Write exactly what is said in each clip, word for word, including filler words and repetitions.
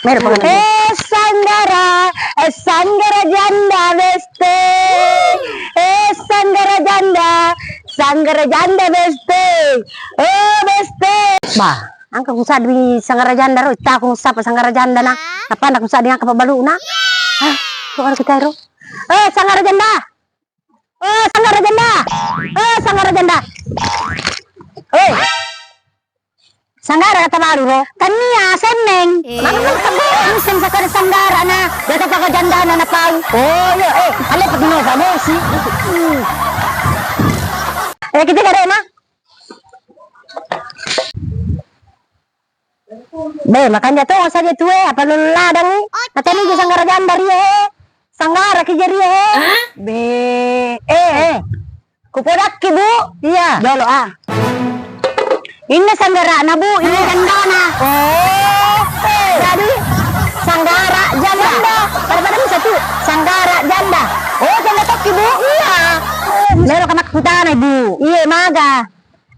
Melo pangana. Eh, sanggara, eh, sanggara janda beste. Eh, sanggara janda, sanggara janda beste. Oh, beste. Bah, engka ku saddi sanggara janda ro, ittako sapa sanggara janda na. Nappa na ku saddi engka pabbaluna. Ah, kok ada kita ro? Eh, sanggara janda. Oh, sanggara janda. Oh, sanggara janda. Eh. Sanggara kata balu ro. Tania senneng. Eh. Maka kan tebbe musim sakare sanggara na. Jaka paka janda na na pau. Oh, iya, eh, ale pedino kamu sih. Eh, kita kare na. Be, makanja to saja tue, apa lolo ladang ni? Macam ni sanggara janda rie he. Sanggara ki jari he. Be, eh, eh. Kupodakki, Bu. Iya. Jolo, ah. Ini sanggara na, Bu, ini janda na. Oh. Jadi sanggara janda. Pada-pada bisa tu. Sanggara janda. Oh, janda tokki, Bu. Iya. Lero kamak kutana, Bu. Iya, maga.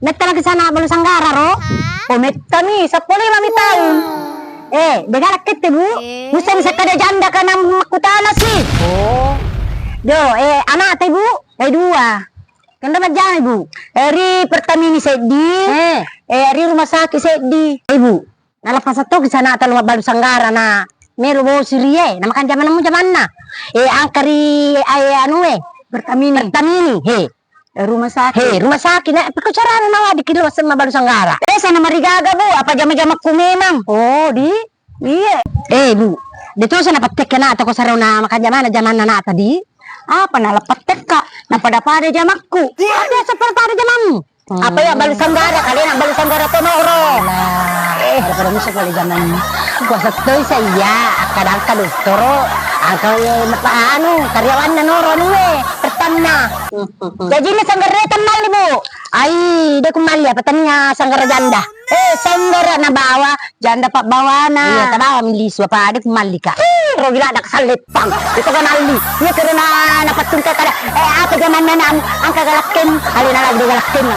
Metta maki sana balu sanggara ro? Hah? Oh, metta mi, seppulo lima mi taung. Eh, de galakkette, Bu. Eh. Musa bisa kada janda kana makkutana si. Oh. Jo, eh, anakta, Bu? Eh, dua. Kenapa majjama, Bu? Eh, ri Pertamini seddi. Eh. Eh, ri rumah sakit seddi. Eh, Bu. Nalappasa toki sanata lo mabbalu sanggara na melo bosi rie, na makan jamanmu jamanna. Eh, angka ri, eh, anu e. Pertamini. Pertamini, he. Eh, rumah sakit. He, rumah sakit. Na, pekko carana nawadiki lo assemma balu sanggara. Eh, sana marigaga, Bu, apa jama-jamakku memang. Oh, di? Iya. Eh, Bu, de tosa na pattekke na toko sarona makan jamana jamanna na tadi. Apa na lapattekka? Na pada-pada jamakku. Ah, biasa pada-pada jamanmu. Apa ya balu sanggara, kalian balu sanggara tonoro. Eh, pada musuh kali zaman. Kuasa toi saya, kadang kadang toro, angka ya napa anu, karyawan noro anu eh, pertamina. Jadi ini sanggara temmal ibu. Ai, dia kumalli apa tania sanggara janda. Eh, sanggara na bawa janda pabbawana. Iya, tabawa mi lisu apa ada kumalli ka. Eh, rogi ladda salleppang. Itu kan alli. Iya, karena napattungka kada. Eh, apa zaman nanam angka galakken, alena lagi galakken.